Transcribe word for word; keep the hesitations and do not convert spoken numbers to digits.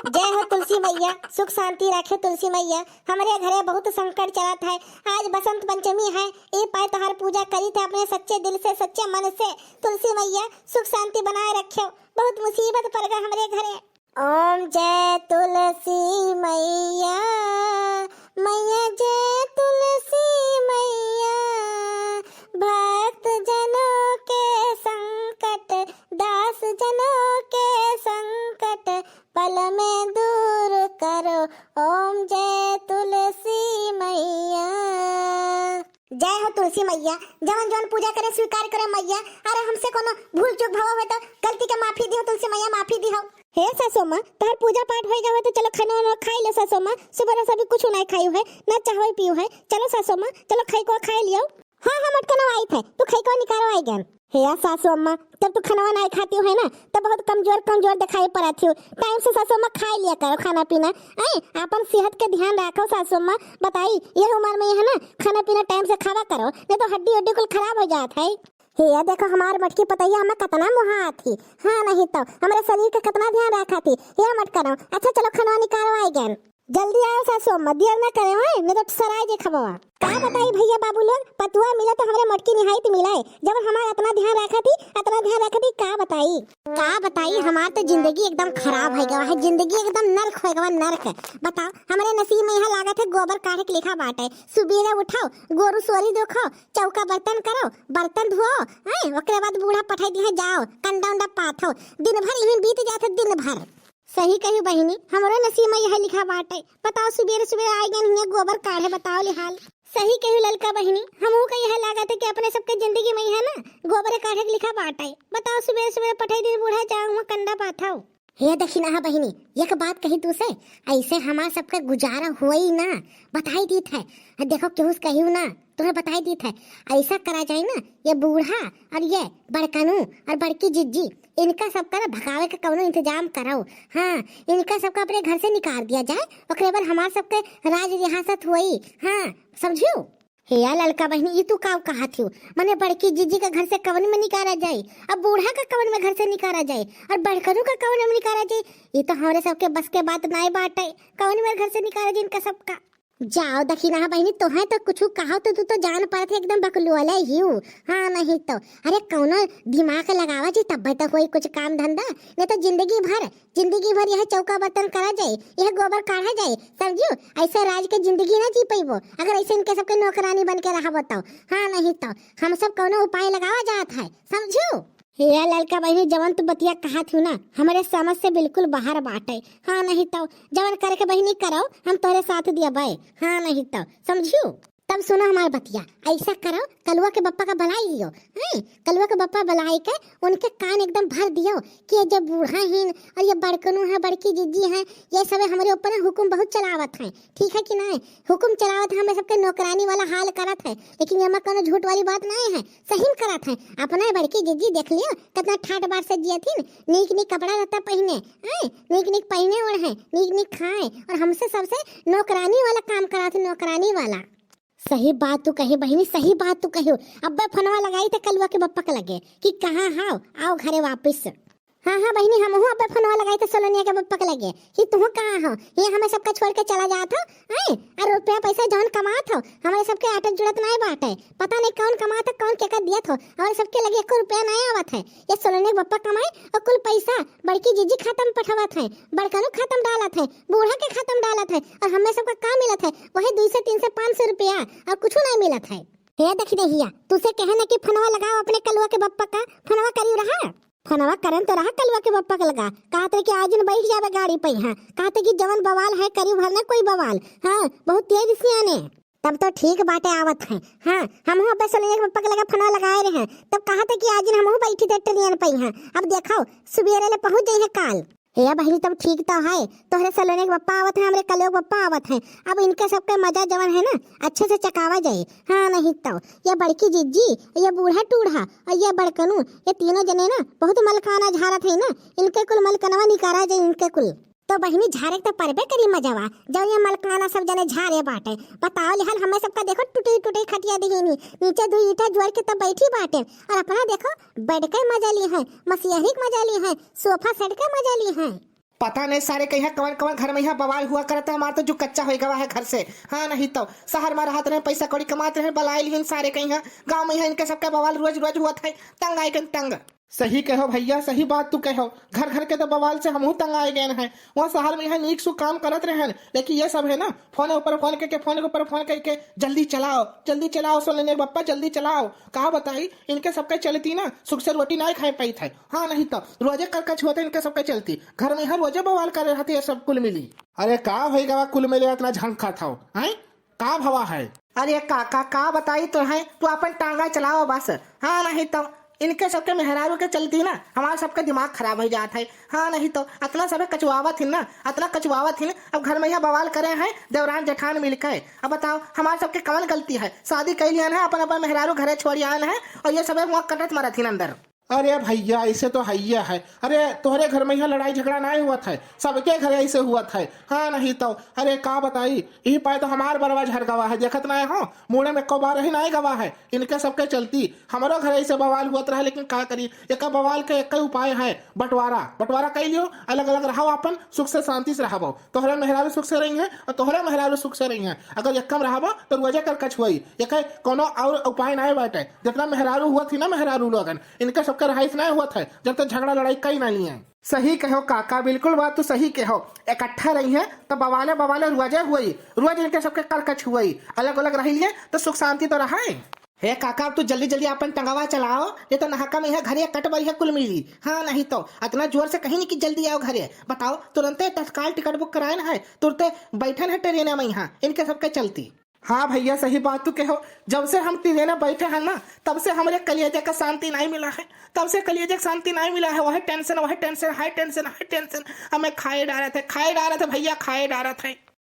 जय हो तुलसी मैया, सुख शांति राखे तुलसी मैया। हमरे घरे बहुत संकट चलत है, आज बसंत पंचमी है, ए पाए तोहार पूजा करी थे अपने सच्चे दिल से, सच्चे मन से। तुलसी मैया सुख शांति बनाए रखियो, बहुत मुसीबत पड़ गए हमरे घरे। ओम जय तुलसी मैया, मैया जय तुलसी मैया, भक्त जनों के संकट, दास जनों के संकट, पल में दूर करो, ओम जय तुलसी मैया। जय हो तुलसी मैया, जवन जवन पूजा करे स्वीकार करे मैया। अरे हमसे कोनो भूल चूक भवा होय तो गलती के माफी दिहो तुलसी मैया, माफी दिहो। हे सासू अम्मा, तोहर पूजा पाठ होई गवा है तो चलो खाना वाना खाई लो सासू अम्मा। सुबह से अभी कुछ नहीं खाई है, ना चाहवे पीऊ है। चलो सासू अम्मा, चलो खाई को खाई लियो। हाँ हाँ मटकनवा आई थे, तू खाई को निकारो आई गन। हे या सासू अम्मा, जब तू खाना नहीं खाती हो है ना, तब बहुत कमजोर कमजोर दिखाई पड़ती हो। टाइम से सासू अम्मा खाई लिया करो खाना पीना। ऐ, अपन सेहत के ध्यान रखो सासू अम्मा। बताई, ये उम्र में है ना, खाना पीना टाइम से खावा करो, नहीं तो हड्डी हड्डी कुल खराब हो जात है। हे या देखो हमार मटकी पतैया हमें कितना मुहा थी। हाँ नहीं तो हमारे शरीर का कितना ध्यान रखा थी। हे मटकनवा, अच्छा चलो खाना निकारो आई गन। जल्दी आओ सासू अम्मा, देर ना करे हो, नहीं तो सराय जे खबवा। का बताई भैया बाबू लोग, पतुआ मिला तो हमरे मोटकी निहायत मिला है, जब हमार इतना ध्यान रखा थी, इतना ध्यान रखा थी, का बताई। का बताई, हमार तो जिंदगी एकदम खराब है गवा है, जिंदगी एकदम नर्क हो गवा, नर्क। बताओ, हमरे नसीब में यहाँ लागत है गोबर काढ़े के लिखा बाटे। सुबेरे उठाओ, गोरू सोरी देखो, चौका बर्तन करो, बर्तन धुओ, हैं, ओकरे बाद बूढ़ा पठाई दिए जाओ, कंडा उंडा पाथो, दिन भर यहीं बीत जात है, दिन भर। सही कही बहिनी, हमरो नसीब में यह लिखा बाटे। बताओ, सुबेरे सुबेरे आई गन हियां गोबर काढ़े, बताओ ले हाल। सही कही ललका बहिनी, हमहू का यह लागत है कि अपने सबके जिंदगी में यह ना गोबर काढ़े के लिखा बाटे। बताओ, सुबेरे सुबेरे पठाई दिन बूढ़ा जाओ हुआ कंडा पाथो। हे दखिनहा बहिनी, एक बात कही तू से, ऐसे हमार सबका गुजारा होई ना, बताई दीत है। आ देखो केहू से कहियो ना, तुम्हें बताई दीत है। ऐसा करा जाए ना, ये बूढ़ा और ये बड़कनू और बड़की जिज्जी, इनका सबका ना भगावे का कौनो इंतजाम करो। हाँ, इनका सबका अपने घर से निकाल दिया जाए, ओकरे बाद हमार सबके राज रियासत होई। हाँ, समझियो? हे या ललका बहिनी, ई तू का कहा थियो? मने बड़की जिज्जी का घर से कवन में निकाला जाए, अब बूढ़ा का कवन में घर से निकाला जाए, और बड़कनू का कवन में निकाला जाए? ई तो हमरे सबके बस के बात नाय बाटे। कवन में घर से निकाला जाए इनका सबका? जाओ दखिनहा बहिनी, तोहे तो कुछ कहा तो तू तो जान पड़त है एकदम बकलुअले हियो। हाँ नहीं तो, अरे कौनो दिमाग लगावा जी, तब तो कोई कुछ काम धंधा, नहीं तो जिंदगी भर, जिंदगी भर यह चौका बर्तन करा जाए, यह गोबर काढ़ा जाए, समझियो? ऐसे राज के जिंदगी ना जी पैबो अगर ऐसे इनके सबके नौकरानी बन के रहबो तो। हाँ नहीं तो, हम सब कौनो उपाय लगावा जात है, समझियो? हे ललका बहिनी, जवन तू बतिया कहा थियो ना, हमरे समझ से बिल्कुल बाहर बाटे। हाँ नहीं तो, जवन करे के बहिनी करो, हम तोहरे साथ दिया बाय। हाँ नहीं तो, समझियो? तब सुनो हमार बतिया, ऐसा करो, कलुआ के बप्पा का बुलाई लियो, हैं? कलुआ के बप्पा बुलाई के उनके कान एकदम भर दियो कि ये जब बूढ़ा हिन और ये बड़कनू है, बड़की जिज्जी है, ये सब हमरे ऊपर हुकुम बहुत चलावत हैं, ठीक है कि नहीं? हुकुम चलावत है, हमें सबके नौकरानी वाला हाल करत है, लेकिन ये में कोनो झूठ वाली बात नहीं है, सही में करत है। अपना बड़की जिज्जी देख लियो, कितना ठाट बाट से जियत हिन, नीक नीक कपड़ा लत्ता पहिने, हैं? नीक नीक पहिने ओढ़े, नीक नीक खाए, और हमसे सबसे नौकरानी वाला काम करत है, नौकरानी वाला। सही बात तू कही बहिनी, सही बात तू कही। अब्बे फोनवा लगाई थे कलुआ के बप्पा के लगे कि कहाँ हाव, आओ घरे वापस। हाँ हाँ बहिनी, हमहू अब्बे फोनवा लगाई थे सोलोनिया के बप्पा के लगे कि तुहू कहाँ हो, ये हमें सबका छोड़ के चला जात हो, हैं? और रुपया पैसा जौन कमात हो, हमारे सबके आटत जुड़त नाय बाटे। पता नहीं कौन कमात है, कौन केकर दियत हो, हमारे सबके लगे एको रुपया नाय आवत है। ये सोलोनिया के बप्पा कमाए और कुल पैसा बड़की जिज्जी खाता में पठावत है, बड़कनू खाता में डालत है, बूढ़ा के खाता में डालत है, और हमें सबका का मिलत है? वही दो सौ, तीन सौ, पाँच सौ रुपया, और कुछ नहीं मिलत है। हे दखिनहिया, तुसे कहे ना कि फोनवा लगाओ अपने कलुआ के बप्पा का, फोनवा करियो रहा। फोनवा करन तो रहा कलुआ के बप्पा के लगा, कहते कि आज न बैठ जावे गाड़ी पे, हाँ, कहते कि जवन बवाल है करियो भर ना कोई बवाल। हाँ, बहुत तेज सियाने। तब तो ठीक बाटे, आवत है। हाँ, हमहू अब्बे सोलोनिया के बप्पा के लगा फोनवा लगाए रहे, तब कहते कि आज न हमहू बैठी थे ट्रेन पे, हाँ, अब देखो सुबेरे ले पहुँच जाइए काल। हे बहिनी, तब ठीक तो है, तोहरे सोलोनिया के बप्पा आवत है, हमरे कलुआ के बप्पा आवत है। अब इनके सबके मजा जवन है ना, अच्छे से चकावा जाए। हाँ, नहीं तो ये बड़की जिज्जी, ये बूढ़ा टूढ़ा और ये बड़कनू, ये तीनों जने ना बहुत मलकाना झारत है ना, इनके कुल मलकनवा निकारा जाए इनके कुल। तो बहिनी, झारे के तो परबे करी मजवा, जब ये मलकाना सब जने झारे बाटे। बताओ लिहाल, हमें सबका देखो टूटी टूटी खटिया दिहिनी, नीचे दो ईंटा जोड़ के तब बैठी बाटे, और अपना देखो बेड के मजा ली है, मसियहरी के मजा ली है, सोफा सेट के मजा ली है। पता नहीं सारे कहिया कवन कवन घर में यहाँ बवाल हुआ करत है, हमार तो जू कच्चा होइ गवा है घर से। हाँ नहीं तो, शहर में रहत रहे, पैसा कौड़ी कमात रहे, बलाइ लिहिन सारे कहिया। गाँव में यहाँ इनके सबके बवाल रोज रोज हुआ था, तंग आइ गए तंग। सही कहो भैया, सही बात तू कहो। घर घर के तो बवाल से हमहू तंग आइ गए हैं। वहाँ शहर में यहाँ नीक सु काम करत रहे हैं, लेकिन ये सब है ना, फोन ऊपर फोन के, के फोन के ऊपर फोन करके, "जल्दी चलाओ, जल्दी चलाओ, सोने बप्पा, जल्दी चलाओ।" का बताई, इनके सबके चलती ना सुख से रोटी नाहीं खाए पाइत है। हाँ नहीं तो, रोजे करकच होत है इनके सबके चलती। घर में यहाँ रोजे बवाल करे रहती है सब कुल मिली। अरे का होइ गवा कुल मिली, इतना झंखा था, हैं? का भवा है? अरे काका, का बताई तो है, तू अपन टांगा चलाओ बस। हाँ नहीं तो, इनके सबके मेहरारू के चलती ना हमार सबके दिमाग खराब होइ जात है। हाँ नहीं तो, अतना सबे कचुआवत हिन ना, अतना कचुआवत हिन। अब घर में यहाँ बवाल करे हैं देवरान जेठान मिलके। अब बताओ, हमार सबके कवन गलती है? शादी कइ लियन है, अपन अपन मेहरारू घरे छोड़ि आयन है, और ये सबे हुआ कटत मरत हिन अंदर। अरे भैया, ऐसे तो हइये है। अरे तोहरे घर में यहाँ लड़ाई झगड़ा नाहीं हुआ था, सबके घर ऐसे हुआ था। हाँ नहीं तो, अरे का बताई, यही पाए तो हमार बरवा झर गवा है, देखत नाहीं हो, मुड़े में एको बार ही नाहीं गवा है। इनके सबके चलती हमरो घर ऐसे बवाल हुआ रहा, लेकिन का करी, एक बवाल के एक ही उपाय है, बंटवारा। बंटवारा कइ लियो, अलग अलग रहो, अपन सुख से शांति से रहबो। तोहरे मेहरारू सुख से रही है और तोहरे मेहरारू सुख से रही है। अगर एक कम रहबो तो रोजे करकच हुई, एक कोनो और उपाय नाहीं बाटे। जितना मेहरारू हुआ थी ना मेहरारू लोगन, इनके सबके रहाइश नाहीं हुआ था, जब तक झगड़ा लड़ाई कइ ना लिए। सही कहो काका, बिल्कुल बात तू सही कहो। इकट्ठा रही है तो बवाले बवाले रोजे हुई, रोज इनके सबके करकच हुई, अलग अलग रही लिए तो सुख शांति तो रहा है। हे काका, अब तू जल्दी जल्दी अपन टंगवा चलाओ, नहीं तो नहका में यहाँ घरे कट बरी है कुल मिली। हाँ नहीं तो, इतना जोर से कहीं नहीं कि जल्दी आओ घरे। बताओ, तुरंते तत्काल टिकट बुक कराए ना है, तुरंते बैठन है ट्रेन में यहाँ, इनके सबके चलती। हाँ भैया, सही बात तू कहो। जब से हम ट्रेन में बैठे हैं ना, तब से हमरे कलियजे का शांति नाहीं मिला है, तब से कलियजे का शांति नाहीं मिला है। वह टेंशन, वह टेंशन, हाई टेंशन, हाई टेंशन। हमें खाए डारत है, खाए डारत है भैया, खाए डारत है।